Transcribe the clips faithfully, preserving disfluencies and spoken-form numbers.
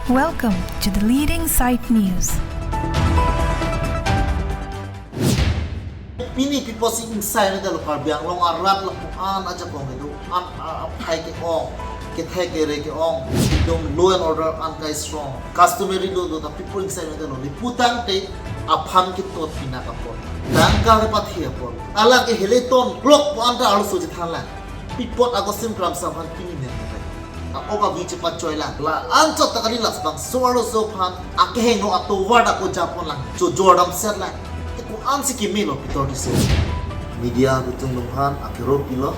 Welcome to the leading site news. Pini pi apotsi ingsai nangdetlo, Karbi Anglong arat lapu-an ajakong kedo, an a- aphai ke-ong, kethek kere ke-ong, ekdom law and order an kai strong, customary law do ta pi apot ingsai nangdetlo, lapu tangte aphan ketot pinak apot, tangka kepathe apot, alang ke heleton klok pu-an ta arloso chethanlang. Pi apot Augustine Kramsa aphan pini nen nangkai. A-ok avi chepachoi lang. La anchot ta kali, labangso arloso aphan akehingno atovar ta ko japon lang. Chojor damset lang. Te ko-ansi kemelo Peter Tisso. Media atum aphan akero pilo.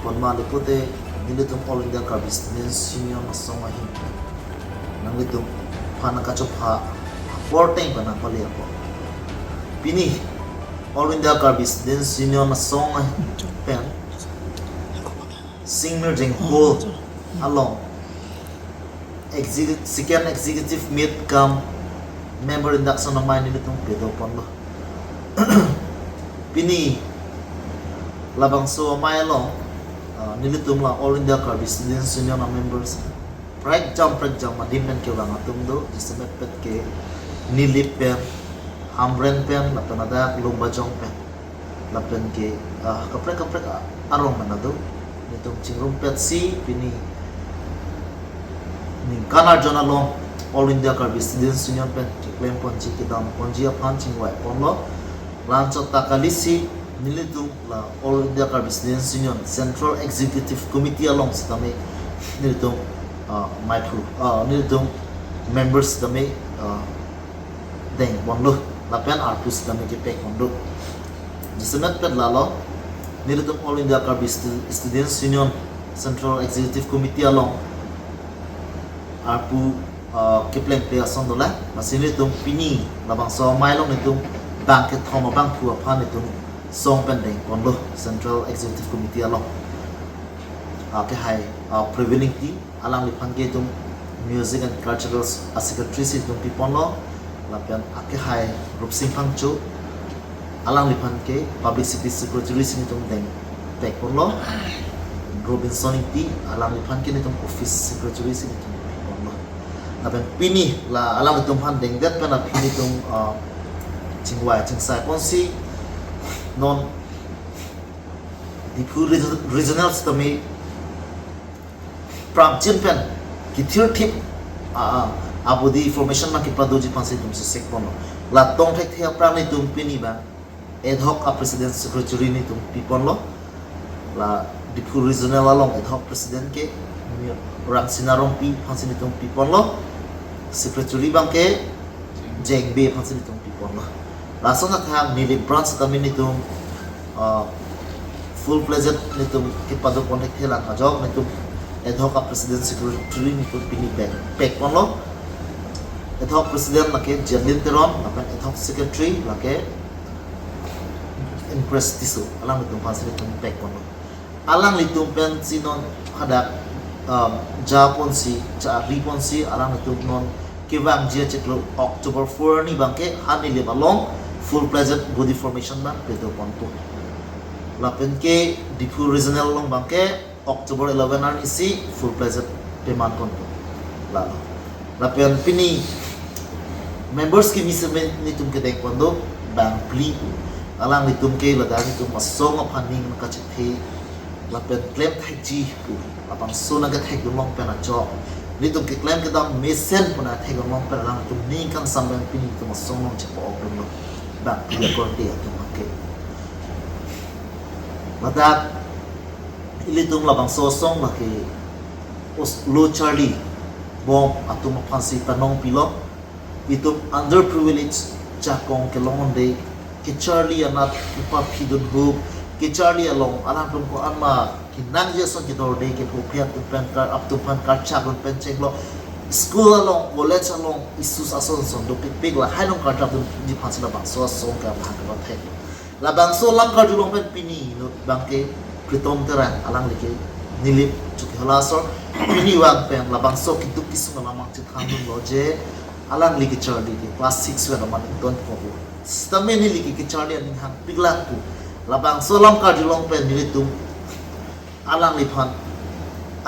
Ponma lepote nelitum All India Karbi Students Union asong ahin, nanglitum aphan kachopha apor teng pen nangpale apot. Pini All India Karbi Students Union asong ahin pen Singmirjeng Hall along execu- second executive meet cum member induction amei nelitum pado ponlo. Pini labangso amei along, ah, nelitum la All India Karbi Students Union a members prekjam prekjam adim pen kevang atum do, jasemet pet ke Nilip pen, Hamren pen, lapen ladak Lumbajong pen, lapen ke, ah, kaprek kaprek a- arong mana do. Nelitum chingrumpetsi pini ningkan arjon along All India Karbi Students Union pen keklem ponji, kedam ponji aphan chingvai ponlo. La anchot ta kalisi nelitum la All India Karbi Students Union Central Executive Committee along sitame nelitum, ah, maiphu, ah, nelitum members sitame, ah, deng ponlo, lapen arpu sitame kepek ponlo. Jasemet pet lalo, nelitum All India Karbi Stu- Students Union Central Executive Committee along arpu, ah, keplengple ason dolang. Lasi nelitum pini labangso amei along nelitum bang kethom abangphu aphan nelitum song pen deng ponlo Central Executive Committee along. Ah, akehai, ah, Previn Ingti, alangliphan ke itum Music and Cultural a secretary si itum piponlo, lapen akehai Rupsing Phangcho, alangliphan ke Public Safety Secretary si nelitum deng pek ponlo. Robinson Ingti, alangliphan ke nelitum Office Secretary si nelitum ponlo. Lapen pini la alanglitum aphan dengdet pen aphi nelitum, ah, chingvai chingsai ponsi non Diphu Reg- Regional sitame prapjin pen kethirthip, ah, ah, abodi formation ma kepadoji aphansi itum sesek ponlo. La tong thekthe aphrang nelitum pini bang ad hoc a president secretary nelitum piponlo. La Diphu Regional along ad hoc president ke Rangsina Rongpi aphansi nelitum piponlo. Secretary bang ke Jeng Bey aphansi nelitum piponlo. Lason athak Nilip branch sitame nelitum, ah, full fledged nelitum kepado pon thekthe lang ajok nelitum ad hoc a president secretary nelitum pini pek, pek ponlo. Ad hoc president lake Janlin Teron, lapen ad hoc secretary lake Impress Tisso, alanglitum aphansi nelitum pek ponlo. Alanglitum pensi non hadak, um, ja ponsi, ja ri ponsi, alanglitum non kevangji achiklo October four arni bang ke ha Nilip along full fledged body formation bang pado ponpo. Lapen ke Diphu Regional along bang ke October eleven arni si full fledged peman ponpo. Lalo. Lapen pini members kimi sitame nelitum kedeng pon do bang phli pu. Alanglitum ke ladak nelitum asong aphan ning nangkachethe lapen klem thekji pu, labangso nangkethekdun long pen ajok nelitum keklem kedam mesen pu nangthekdun long pen alanglitum ning kangsam pen pini nelitum asong along chepa-ok dunlo bang phli akorte atum ke. Ladak ilitum labangso asong lake os- lo charli bom atum aphansi tanong pilo. Itum underprivileged jakong kelong un-e, kecharli anat kepaphidun hup, kecharli along alangtum ko-an ma kenangji ason kedorde, kepho phe atum pen kar, atum aphan karchak dun pen chenglo, school along, college along, isus ason son dopikpik, lahai along karchak dunji aphansi labangso asong ke abang kepathek. Labangso alam karjulong pen pini inut bang ke Pritom Terang, alangli ke Nilip Chokihola asor, pini vang pen labangso keduk kesung alam abang chethan dunlo je alangli kecharli ke class six pen amat ington ko pu. Sitame neli ke kecharli aning hangpik lang pu. Labangso alam karjulong pen nelitum alangliphan,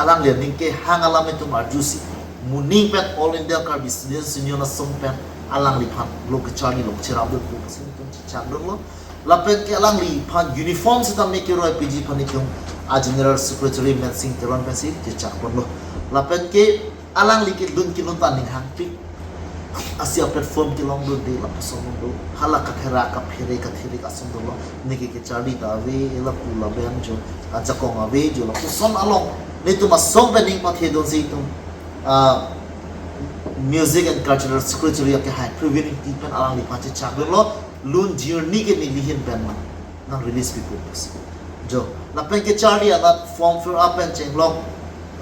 alangli aning kehang alam itum arjusi moning pen All India Karbi Students Union asong pen alangliphan lo kacharli along cherap do pu pusi nelitum chechak dolo. Lapen ke alangliphan uniform sitame keroi piji aphan nelitum a General Secretary Mensing Teron pensi chechak ponlo. Lapen ke alangli kelun kelun ta aning hangpik. Asi a platform kelong do de lapuson do. Hala kathera kaphere kathirik ason dolo. Neke kacharli ta ave, lapu laben jo, ajakong ave jo, lapuson along nelitum asong pen ning pathe dunsi itum ah, Music and Cultural Secretary akehai Pravin Engti pen alangliphan chechak dolo, lun jirni ke neli ahin pen nang release pipo pusi. Jo, lapen kacharli anat form fill up pen chenglok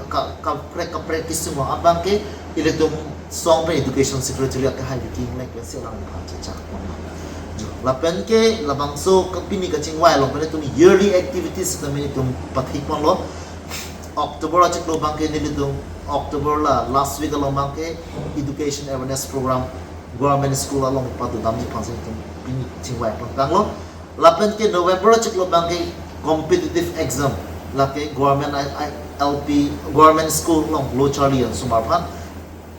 ka, kaprek kaprek kesung abang ke ilitum asong pen Education Secretary akehai Vicky Engleng pensi alangliphan chechak ponlo. Jo, lapen ke labangso ka pini kachingvai along pen itum yearly activities sitame itum pathik ponlo. October achiklo abang ke nelitum, October la last week along abang ke Education Awareness Program Government School along padodamji aphansi itum pini chingvai pon tanglo. Lapen ke November achiklo abang ke competitive exam, lake Government I, I, L P, Government School along lo charli asomar aphan,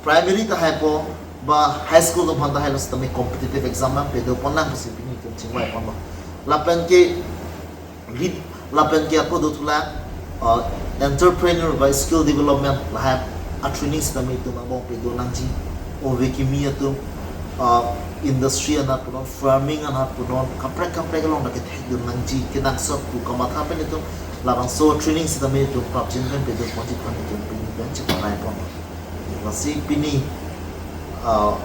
primary tahai po ba high school atum aphan tahai lo sitame competitive exam nangpedo pon nang pusi pini itum chingvai ponlo. Lapen ke lead, lapen ke ako dothulang, uh, entrepreneur ba skill development lahai a training sitame itum angbong pedo nangji. Ove kimi atum, uh, industry anat punon, farming anat punon, kaprek kaprek along dak kethek dun nangji, kenangsot pu kamatha pen itum labangso training sitame itum prapjin pen pedo ponji aphan itum pini pen cheparai pon. Lasi pini, uh,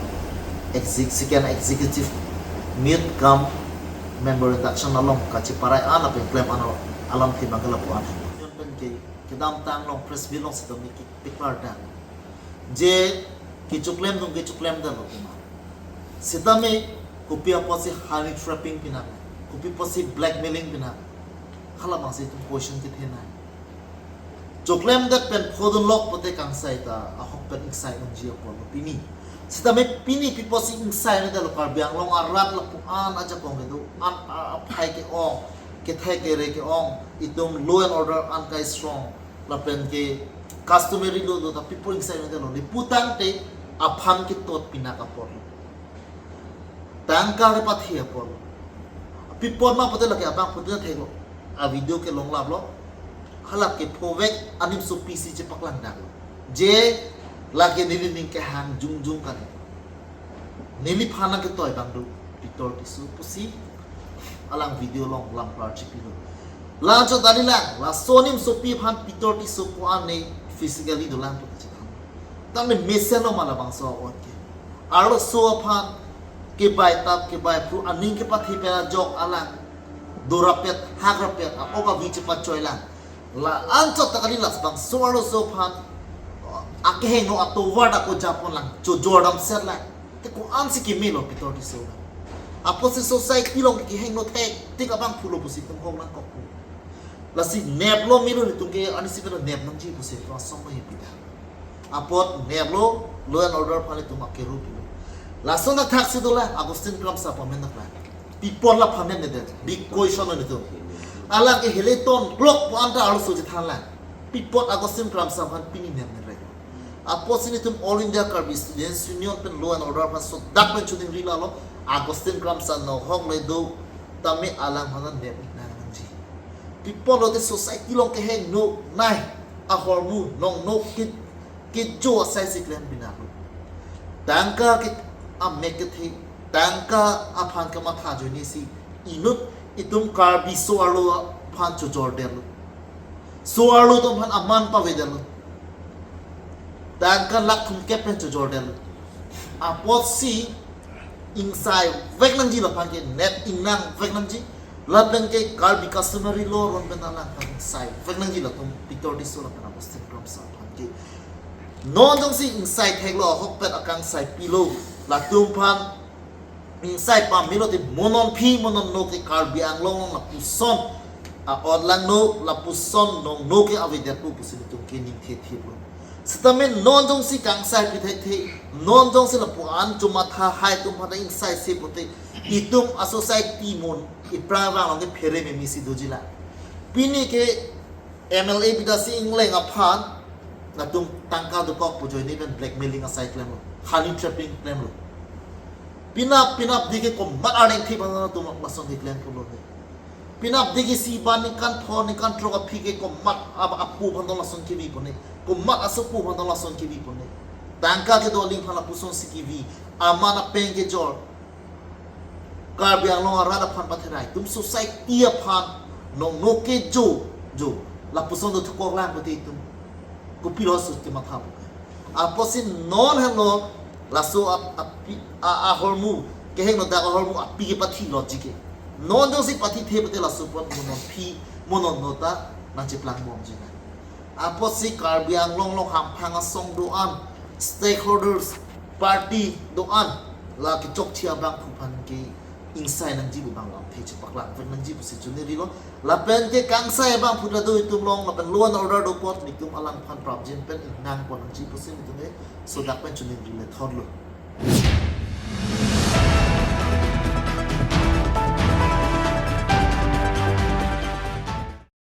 exec-, second executive meet cum member induction along kacheparai an lapen klem an alamthe abang ke lapu-an. Pen ke kedamtang along press meet along sitame ke, keklar dang. Je kechoklem atum kechoklem detlo tema. Sitame kopi apotsi honey trapping pinang, kopi apotsi blackmailing pinang. Hala abangsi itum question kethenei. Choklemdet pen phodunlok pote kangsai ta ahok pen ingsai unji apotlo pini. Sitame pini pi apotsi ingsai un-edetlo, Karbi Anglong arat lapu-an ajakong kedo, an a-, aphai ke-ong, kethek kere ke-ong, itum law and order an kai strong, lapen ke customary law do ta pi apot ingsai un-edetlo. Lapu tangte aphan ketot pinak apotlo. Tangka kepathe apotlo. Pi apot ma pote lake abang pote theklong. A video kelong laplo. Hala kephovek anim sopisi chepaklang daklo. Je lake neli ning kehang jongjong kali. Neliphan nangketoi abang do Peter Tisso pusi alang video along lam klar chepilo. Laso dali lang, laso anim sopi aphan Peter Tisso ko-an ne physically dolang pu kachethan. Tangte mesen lo ma labangso a-ot ke. Arloso aphan kebai tap kebai phru aning kepathe pen ajok alang dorapet hakrapet a-ok avi chepachoi lang. La anchot ta kali, labangso arloso aphan akehingno atovar ako japon lang, chojor damset lang. Te ko-ansi kemelo Peter Tisso lang. Apotsi society along kehingno thektik abang pulo pusi itum hok nangkok pu. Lasi neplo melo, itum ke anisi melo nep nangji pusi itum asong lo hepida. Apot neplo, law and order aphan itum akeru pilo. Lason athaksi dolang, Augustine Kramsa aphan amen daklang. Pi apot laphan nemnedet, big question lo itum. Alang ke heleton klok pu anta arloso chethan lang. Pi apot Augustine Kramsa aphan pini nemnerek. Apotsi nelitum All India Karbi Students Union pen law and order aphan sodak pen chuding ri lalo, Augustine Kramsa nohok le do, tame alang aphan nep nang nangji. Pi apot lote society along kehingno nai, ahormu nongno ke, kejo asai si klem pinaklo. Tangka ke amek kethe, tangka aphan kematha ajoinesi inut itum Karbi so-arlo aphan chojordetlo. So-arlo atum aphan aman pavedetlo. Tangka lakh thomkep pen chojordetlo. Apotsi ingsai vek nangji, laphan ke nep ingnang vek nangji. Lapen ke Karbi customary law aron pen alang aphan ingsai vek nangji, latum Peter Tisso lapen Augustine Kramsa aphan ke. Non jongsi ingsai theklo, ahokpet akangsai pilo, latum aphan ingsai pamelo te mo non aphi mo non no ke Karbi Anglong along lapuson a-ot langno, lapuson nongno ke avedetpo pusi nelitum ke ning thethiplo. Sitame non jongsi kangsai pi thekthe, non jongsi lapu-an chomatha hai atum aphan ingsai se pote, itum a-society mo ipra vang along ke phere memesi doji lang. Pini ke M L A Bidya Sing Engleng aphan Latum tangka dokok pu ajoine pen blackmailing asai klemlo. Honey trapping klemlo. Penap penapdi ke komat arleng thip aphan atum lason keklem pulo he. Penapdi ke isi ba ningkan pho ningkan throk aphi ke komat ap- apo aphan do lason kevi pone. Komat asopo aphan do lason kevi pone. Tangka kedo aling aphan lapusonsi kevi. Aman apeng kejor. Karbi Anglong arat aphan patherai. Itum society aphan nong no kejo jo. Lapuson do thukok lang pute itum. Kopilo aso kematha pu ke. Apotsi non henlo laso ap- api a- ahormu kehingno dak ahormu api kepathi lo jike. Non jongsi patithe pute laso apot mo non aphi mo non no ta nangcheplang bom jina. Apotsi Karbi Anglong along hamphang asong do-an, stakeholders, party do-an, la kechokche abangphu aphan ke ingsai nangji pu abang lamthe chepaklang vek nangji pusi choningri lo. Lapen ke kangsai abangphu ta do itum along, lapen law and order do apot nelitum alang aphan prapjin pen ingnang pon nangji pusi nelitum ke sodak pen choningri methot lo.